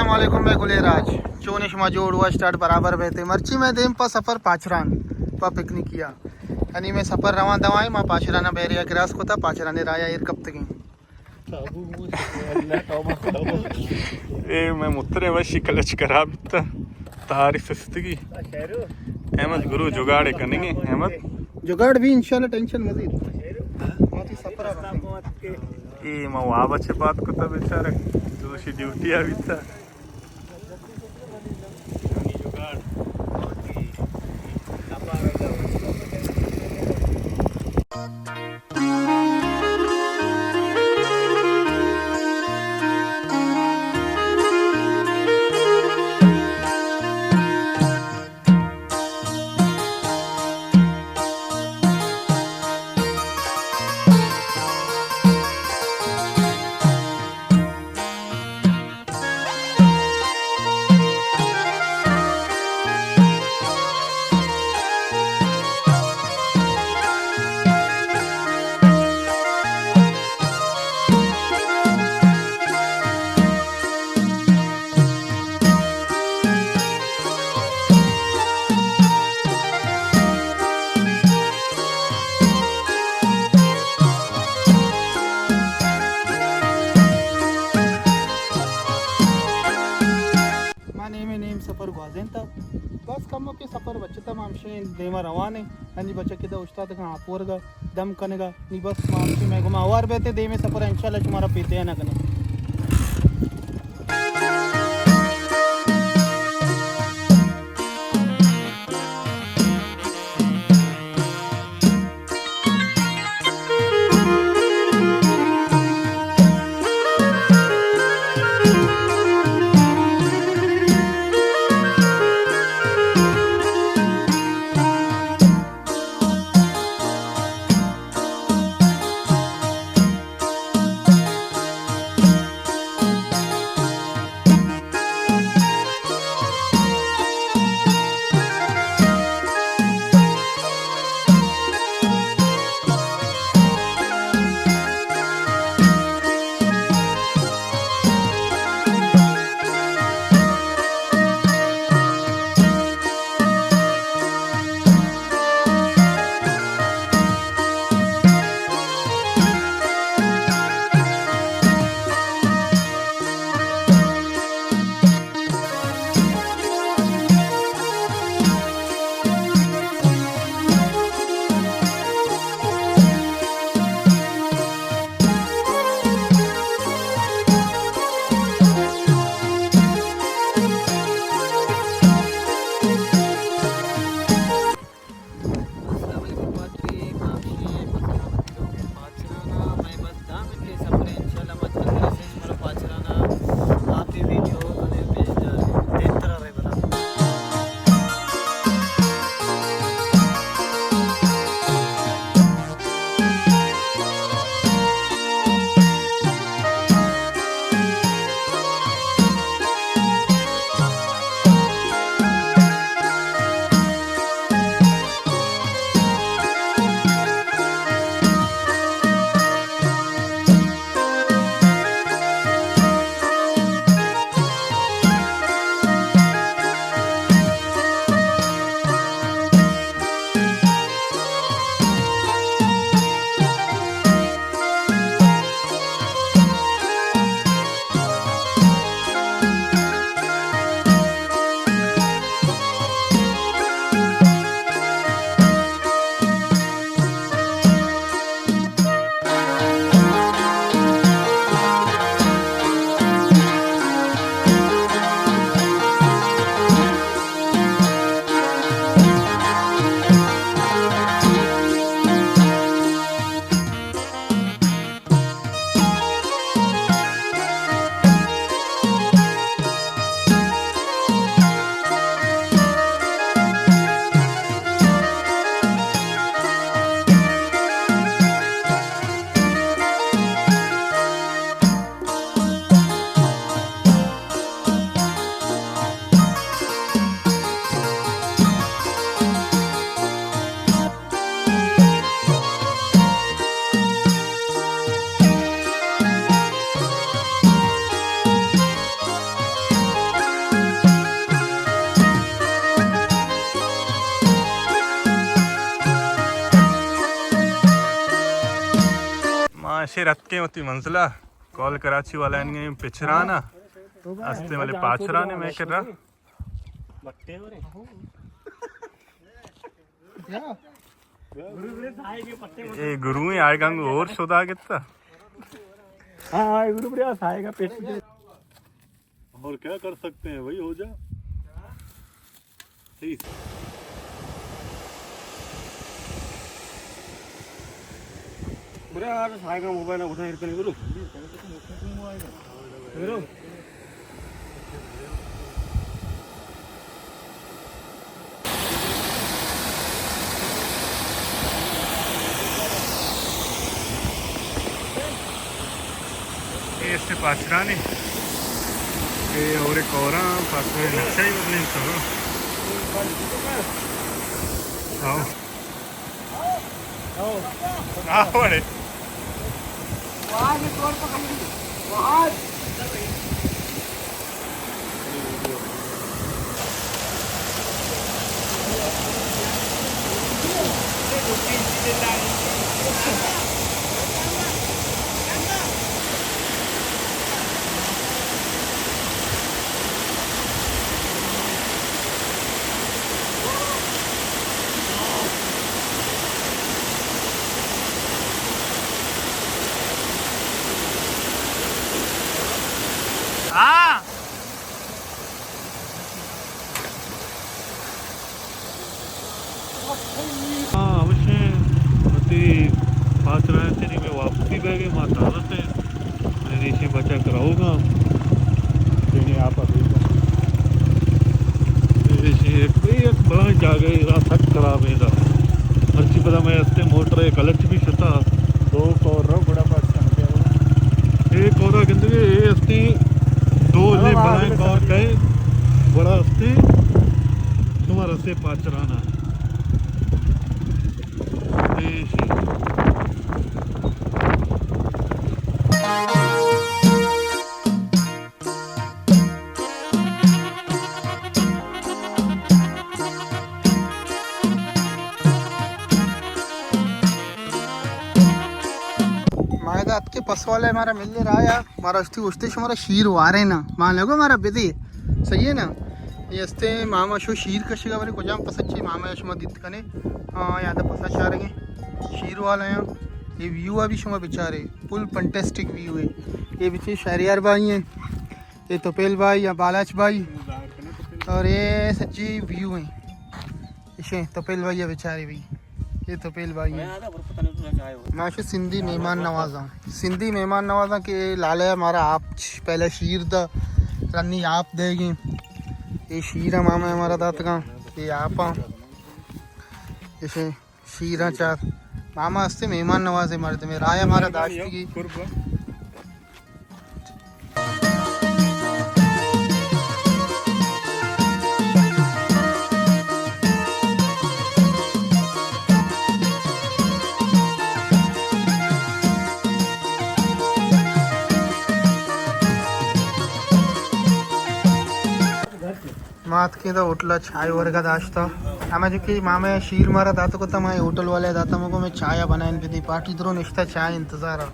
السلام علیکم، میں گلے راج۔ چونے شما جوڑ ہوا، اسٹارٹ برابر بیتے۔ مرچی میں دیم پا سفر پاچران، پا پکنکیا۔ یعنی میں سفر روان دوائیں، ما پاچرانا بیریا کراس کتا، پاچرانے رایا ایر کپتگیں۔ اے میں مترے وشی کلچ خراب بیتا، تاری سستگی۔ احمد گرو جگاڑے کنگے، احمد۔ جگاڑ بھی انشاءاللہ، ٹینشن مزید۔ اے ما واب چہ پاد کتا بیچارہ، دوشی ڈیوٹی آ بیتا۔ ما نیمے نیم سفر گوازینتا، بس کمو کہ سفر بچتا، ما ہمشیں دیما روان ایں۔ ہنی بچک دا استاد کن آپ ورگا دم کنگا، نی بس ما ہمشیں میں گما ہوار بیتے، دیمے سفر انشاءاللہ شمارا پیتے نہ کنے۔ چھ رتکیں وتی منزلہ، کال کراچی والا انگیں پچرانا، استے ملے پاچرانے میں کرا۔ اے گرویں آئے گنگ اور شدا گتا۔ ہاں، ہاں، گرو بڑا سائے گا پیٹ۔ اور کیا کر سکتے ہیں بھائی، ہو جا۔ صحیح۔ برے یار، سائے کا موبائل اٹھا، ہر کنے گرو۔ گرو۔ اے استے پاچرانے۔ اے اور ایک اور پاچرانے نقشہ ہی بدلیں تو۔ آؤ۔ آؤ بڑے۔ ہاں۔ ہاں، ہمیشہ وتی پاچران چنی میں واپسی بہ گئے، ما تالت ہیں۔ میں نیشی بچا کراؤ گا۔ چنی آپ ابھی کا۔ نیشی ایک، ایک بڑا جاگہ ہے، راہ سخت خراب ہے ادھر۔ ہرچی پتا میں استے موٹر ہے، کلچ بھی شتا۔ دو کور رو بڑا پاس کھاتے ہیں۔ ایک کورا گندگی، اے استے دو لے بڑا کور کئے، بڑا استے تمہارا سے پاچرانا۔ ما ادا اتکے پس والے مارا ملے رایا، مارا اشتی گوشتے شمارا شیر وارے نا، ما لگو مارا بدے، صحیح ہے نا؟ یہ استے ماما شو شیر کشگا، بلے کجام پس اچھے ماما شما دیت کنے۔ ہاں، یاد پسا چارگے شیر والا ہیں۔ یہ ویو ابھی شما بچارے، فل فنٹیسٹک ویو ہے۔ یہ بچے شہریار بھائی ہیں، یہ توپیل بھائی یا بالاچ بھائی، اور یہ سچی ویو ہیں۔ اسے توپیل بھائی ہے بچارے بھائی، یہ توپیل بھائی ہیں۔ ماشو سندھی مہمان نوازاں، سندھی مہمان نوازاں کہ لالے ہمارا آپ پہلے شیر دا، رنی آپ دے گی۔ یہ شیر ہم ہمیں ہمارا داتگاں، یہ آپ ہاں۔ اسے شیراں چار۔ ماما ہستے مہمان نواز مردمے، راہ ہمارا داشتگی۔ ما اتکیں دا ہوٹل ء چائے ورگا داشتا۔ ہمے جو کہ مامے شیر مارا داتو کتا، ما ہوٹل والے داتا، مگو میں چائے بنائیں بدی، پارٹی درو نشتا چائے انتظار ء۔